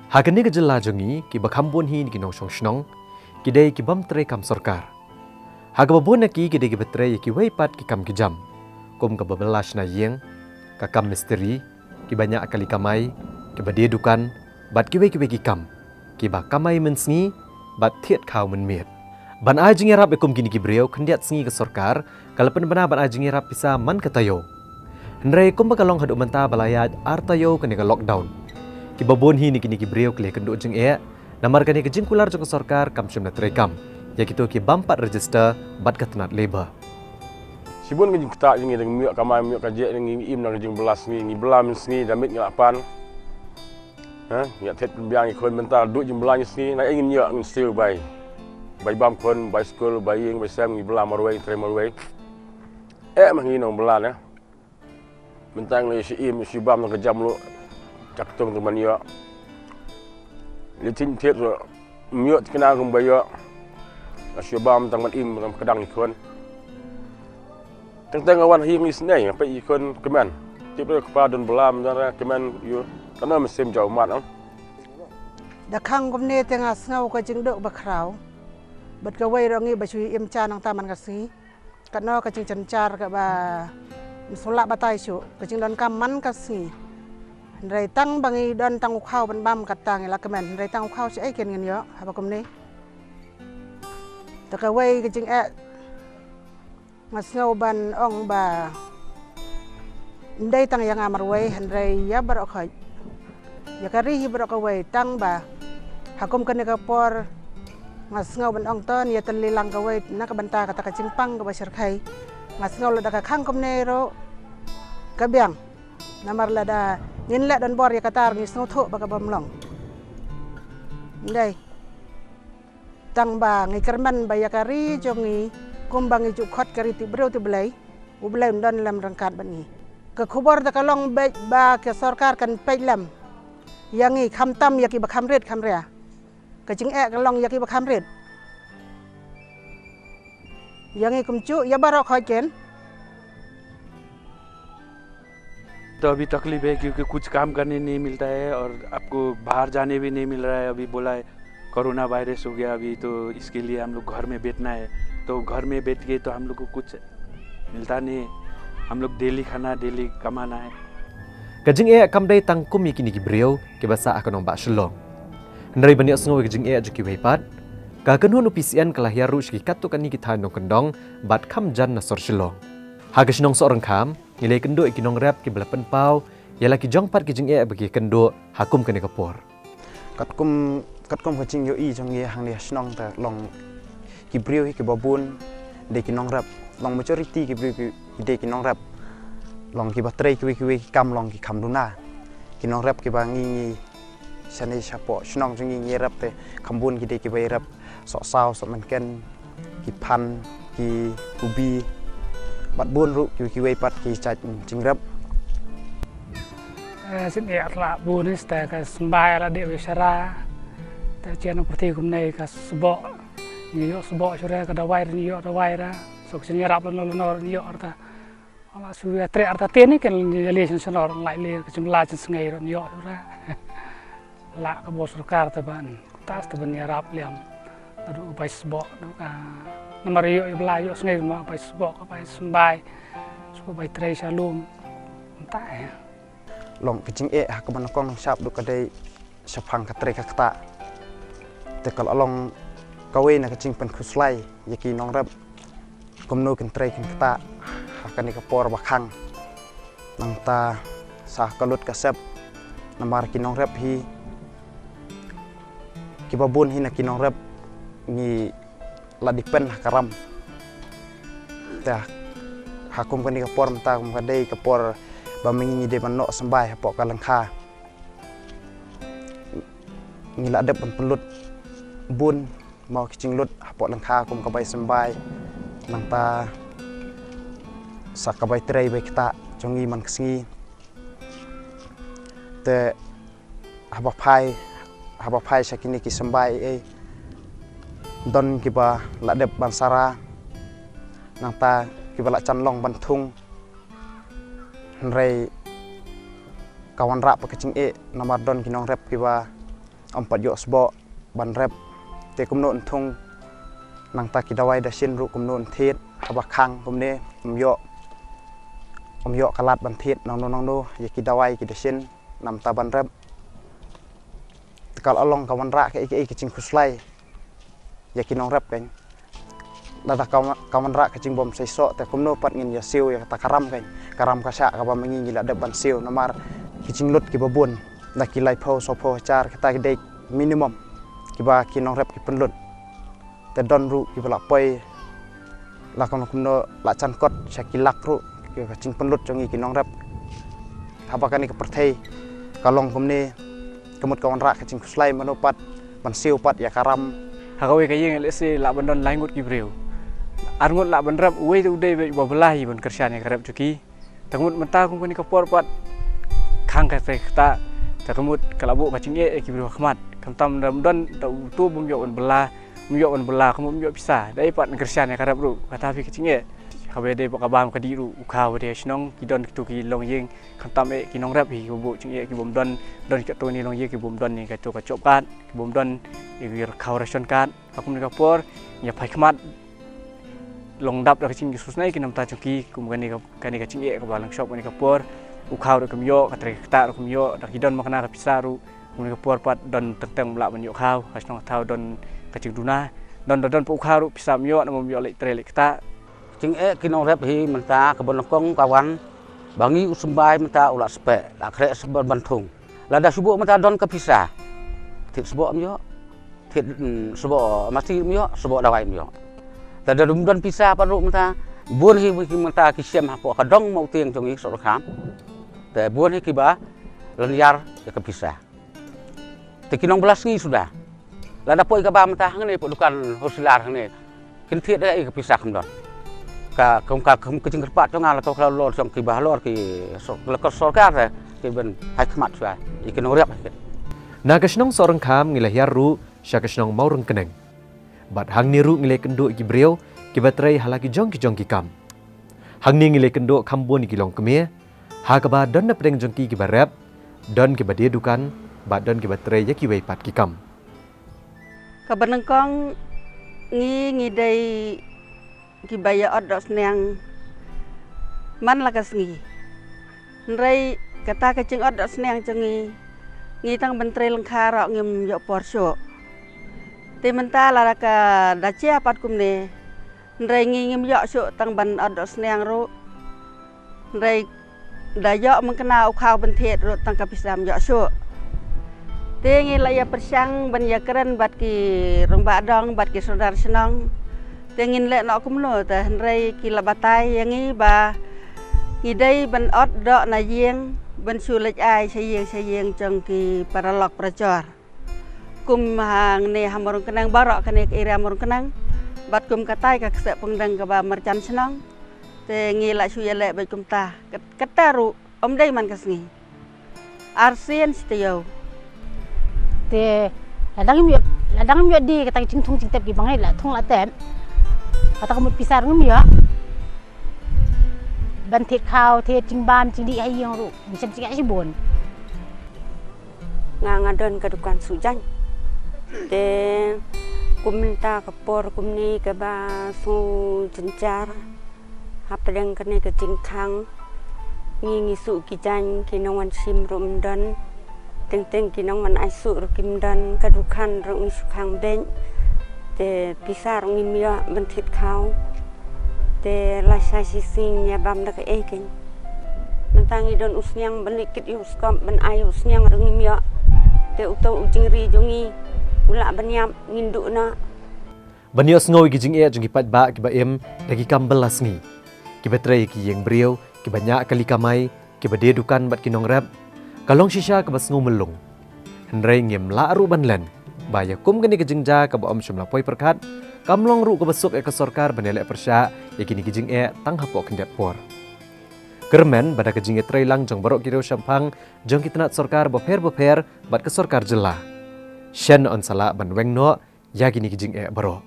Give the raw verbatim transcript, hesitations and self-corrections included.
Ha kane ka jylla jong ngi, kiba kham bun hi na ki nongshong shnong ki dei ki bym trei kam sorkar. Ha kaba bun na ki, ki dei kiba trei ïa kiwei pat ki kam ki jam, kum kaba bylla shna ïing, ka kam mistri, kiba ñiah kali kamai, kiba die dukan, bad kiwei kiwei ki kam kiba kamai mynsngi bad thied khaw mynmiet. Ban ai jingïarap ïa kum kine ki briew, khyndiat sngi ka sorkar ka la pynbna ban ai jingïarap pisa man ka taïew. Hynrei kumba ka long haduh mynta ba la ïaid ar taïew kane ka lockdown, kiba bun hi na kine ki briew ki la ïakynduh jingeh namar kane ka jingkular jong ka sorkar kam shym la trei kam ïa kito ki bym pat register bad ka tnat labour. Shibun ka jingktah jong ngi, dang mih kamai mih ka jeh, ngi im na ka jingbylla sngi, ngi bylla mynsngi, da miet ngi la pan. Ha, ngi ïa thied pynbiang ïa ki khun, mynta duh jingbylla ngi sngi, na ei ngin ïoh, ngin siew bai, bai bam khun, bai skul, bai ïing, bai sem, ngi bylla marwei, trei marwei. Eh, ma ngi nongbylla ne. Mynta ngi shu im, shu bam na ka jam luh. Chak tung tu man ïoh. Li tin thied ruh, ym ïoh thikna kumba ïoh. Nga shu bam tang ban im, tang kdang ïa ki khun. Teng teng nga wan hi ngi snei, nga peit ïa ki khun kmen. Tip ruh kpa don bylla, mynta kmen ïa u. Katno mynsiem jaw mat, ah. Da khang kumne te nga sngew ka jingduh bakhraw. Bad kawei ruh ngi ba shu im cha nangta man ka sngi. Katno ka jingjynjar kaba ym shu lah batai shuh, ka jingdonkam man ka sngi. Hynrei tang ba ngi don tang u khaw ban bam, kata ngi la kmen, hynrei tang u khaw shaei kin ngin ïoh haba kumne. Te kawei ka jingeh nga sngew ban ong ba ym dei tang ïa nga marwei, hynrei ïa baroh khoit, ïa ka ri hi baroh kawei, tang ba ha kum kane ka por nga sngew ban ong to ïa tylli lang kawei na ka bynta kata ka jingpang kaba shyrkhei. Nga sngew lada ka khang kumne ruh ka biang. Namar lada ngin leh donbor ïa kata ruh ngi sngewthuh ba ka bym long. Ym dei. Tang ba ngi kyrmen ba ïa ka ri jong ngi, kumba ngi ju khot ka ri tip briew tip Blei, U Blei un don lem ryngkat bad ngi. Ka khubor da ka long beit ba ka sorkar kan peit lem ïa ngi, khamtam ïa kiba kham rit kham ria. Ka jingeh ka long ïa kiba kham rit. Ïa ngi kumjuh, ïa baroh khoit kin. तो अभी तकलीफ है क्योंकि कुछ काम करने नहीं मिलता है और आपको बाहर जाने भी नहीं मिल रहा है। अभी बोला है कोरोना वायरस हो गया अभी, तो इसके लिए हम लोग घर में बैठना है। तो घर में बैठ के तो हम लोग को कुछ मिलता नहीं है। हम लोग डेली खाना, डेली कमाना है। Ka jingeh kam dei tang kum ïa kine ki briew kiba sah ha ka nongbah Shillong. Hynrei ban ïohsngew ïa ka jingeh jong kiwei pat, ka kynhun U P C N ka la hiar ruh sha ki katto katne ki thaiñ nongkyndong bad kham jan na sor Shillong. Ha ka shnong Sohryngkham, ngi la ïakynduh ïa ki nongrep kiba la pynpaw ïa la ki jong pat ki jingeh ba ki ïakynduh ha kum kane ka por. Katkum, katkum ka jingïohi jong ngi hangne ha shnong te long ki briew hi kiba bun dei ki nongrep. Long majority ki briew ki, ki dei ki nongrep. Long kiba trei kiwei kiwei ki kam, long ki kham duna. Ki nongrep kiba ngi, ngi shane shapoh shnong jong ngi ngi rep te kham bun ki dei kiba ïarep sohsaw, sohmynken, ki phan, ki ubi, bad bun ruh kiwei kiwei pat ki jait jingrep. Eh, sien eh la bun ista ka symbai la dei wei shara. Te chen pyrthei kumne ka sboh. Ngi ïoh sboh shuh re, ka dawai ngi ïoh dawai ra. Sok sien ïarap lano lano ngi ïoh arta. Ala shu ïa treh arta te ni ken ïa le sien sien or lai le ka jingla jingshngei ron ïoh ra. La ka bor sorkar te ban tas te ban ïarap liam. Naduh bai sboh, naduh ka namar ïoh ïa bla ïoh shngei ma bai sboh ka bai symbai. Sboh bai trei sha lum. Mynta eh. Long ka jingeh ha kaba nyngkong nyngshap duh ka dei shaphang ka trei ka ktah. Te ka la long kawei na ka jingpynkhuslai ïa ki nongrep kumno kin trei kin ktah ha kane ka por ba khang. Nangta sa ka lut ka sep namar ki nongrep hi kiba bun hi na ki nongrep ngi la depend ha ka ram. Te ha kum kane ka por mynta kum ka dei ka por ba ma ngi ngi dei ban noh symbai hapoh ka lyngkha. Ngi la dep ban pynlut bun mo ki jinglut hapoh lyngkha kum ka bai symbai, nangta sa ka bai trei bai ktah jong ngi man ka sngi. Te haba phai, haba phai sha kine ki symbai ei, don kiba la dep ban sara, nangta kiba la jan long ban thung. Hynrei ka wanrah pat ka jingeh namar don ki nongrep kiba Ym pat ïoh sboh ban rep. Te kumno yn thung, nangta ki dawai dashin ruh kumno yn thied, haba khang kumne, ym ïoh, ym ïoh ka lad ban thied nangno nangno ïa ki dawai ki dashin namta ban rep. Te ka la long ka wanrah kaei kaei ka jingkhuslai ïa ki nongrep kan. Lada ka, ka wanrah ka jingbym seisoh, te kumno pat ngin ïa siew ïa kata ka ram kan. Ka ram ka shah kaba ma ngi ngi la dep ban siew, namar ki jinglut kiba bun, na ki laiphew saphew hajar, kata ki dei minimum kiba ki nongrep ki pynlut. Te don ruh kiba la poi, la kumno kumno, la jan kot sha ki lak ruh, ki ka jingpynlut jong ngi ki nongrep. Haba kane ka pyrthei ka long kumne, ka mut ka wanrah ka jingkhuslai, mano pat ban siew pat ïa ka ram. Ha kawei ka ïing lehse lah ban don lai ngut ki briew. Ar ngut lah ban rep, uwei te u dei beit uba bylla hi ban kyrshan ïa ka rep jong ki. Te ka mut mynta kum kane ka por pat, khang ka trei kata, te ka mut ka la buh ka jingeh ïa ki briew ha khmat. Khamtam da ym don, da uto bym ïoh ban bylla, ym ïoh ban bylla, ka mut ym ïoh pisa. Dei pat yn kyrshan ïa ka rep ruh, kata phi ka jingeh. Haba dei pat ka bam ka dih ruh, u khaw ba dei ha shnong, ki don kito ki longïing, khamtam eh ki nongrep hi, kiba buh jingeh, ki bym don, don kito ki longïing, ki bym don ïa kato ka job card, ki bym don ïa ki khaw ration card. Ha kumne ka por, ïa phai khmat, long dap da ka jingkhuslai ki namta jong ki, kum kane ka, kane ka jingeh kaba long shop kane ka por, u khaw ruh kam ïoh, ka trei kata ruh kam ïoh, da ki don ma kane ka pisa ruh, kumne ka por pat don teng teng ym lah ban ïoh khaw, ha shnong thaw don ka jingduna, don, don, don pat u khaw ruh pisa ym ïoh, namar ym ïoh leit trei leit kata. Jingeh ki nongrep hi mynta kaba nyngkong ka wan, ba ngi u symbai mynta u la speh, la khreh symbai ban thung. Lada shu buh mynta don ka pisa, thied sboh ym ïoh, thied, mm, sboh masi ym ïoh, sboh dawai ym ïoh. Te da ym don pisa pat ruh mynta, bun hi, hi mynta ki shem hapoh ka dong Mawtieng jong ngi Sohryngkham. Te bun hi kiba lynñiar ïa ka pisa. Te ki nongbylla sngi suda. Lada poi kaba mynta hangne hapoh dukan wholesaler hangne, kin thied da kaei ka pisa kam don. Ka, kum ka, kum ka jingkyrpad jong nga la, to ka lor jong kiba halor ki sor-, la ka sorkar te, ki ban phai khmat shuwa ïa ki nongrep hi. Na ka shnong Sohryngkham ngi la hiar ruh sha ka shnong Mawryngkneng. Bad hangne ruh ngi la ïakynduh ïa ki briew kiba trei ha la ki jong ki jong ki kam. Hangne ngi la ïakynduh kham bun ïa ki longkmie, ha kaba don na pdeng jong ki kiba rep, don kiba die dukan, bad don kiba trei ïa kiwei pat ki kam. Kaba nyngkong, ngi, ngi dei kiba ïa ot doh sniang man la ka sngi. Hynrei kata ka jingot doh sniang jong ngi, ngi tang ban trei lyngkha ruh ngim ïoh por shuh. Te mynta lada ka da jia pat kumne, hynrei ngi ngim ïoh shuh tang ban ot doh sniang ruh. Hynrei da ïoh mynta u khaw ban thied ruh tang ka pisa ym ïoh shuh. Te ngi la ïa pyrshang ban ïakren bad ki rangbah dong bad ki sordar shnong. Te ngin leh noh kumno te, hynrei ki la batai ïa ngi ba ngi dei ban ot doh na ïing ban shu leit ai sha ïing sha ïing jong ki paralok parajor. Kum hangne ha Mawryngkneng baroh kane ka area Mawryngkneng. Bad kum katai ka kseh pdeng kaba marjan shnong. Te ngi la shu ïaleh beit kumta. Kat-, kata ruh ym dei man ka sngi. Arsien shi taïew. Te la dang ym ïoh, la dang ym ïoh die kata ka jingthung jingtep kiba ngi la thung la tep. Kata ka mut pisa ruh ngim ïoh. Ban thied khaw, thied jingbam, jingdih ha ïing ruh. Ngi shem jingeh shibun. Nga, nga don ka dukan suh jaiñ. Te kum mynta ka por kumne kaba sngew jynjar hapdeng kane ka jingkhang. Ngi, ngi suh ki jaiñ, ki nongwan shim ruh ym don. Teng teng ki nongwan ai suh ruh kim don, ka dukan ruh ngi shu khang beit. Te pisa ruh ngim ïoh ban thied khaw. Te lashai shisien ïa bam da kaei keiñ. Mynta ngi don u sniang ban leit kit ïa u skop ban ai u sniang ruh ngim ïoh. Te uto u jingri jong ngi u lah ban ïap, ngin duh noh. Ban ïohsngew ïa ki jingeh jong ki paidbah kiba im da ki kam bylla sngi, kiba trei ïa ki ïing briew, kiba ñiah kali kamai, kiba die dukan bad ki nongrep, ka long shisha kaba sngew myllung. Hynrei ngim lah ruh ban len ba ïa kum kane ka jingjia kaba ym shym la poi pyrkhat, kam long ruh kaba suk ïa ka sorkar ban ïaleh pyrshah ïa kine ki jingeh tang hapoh khyndiat por. Kyrmen ba da ka jingïatreilang jong baroh ki riewshemphang jong ki tnat sorkar bapher bapher bad ka sorkar jylla, shen yn sa lah ban weng noh ïa kine ki jingeh baroh.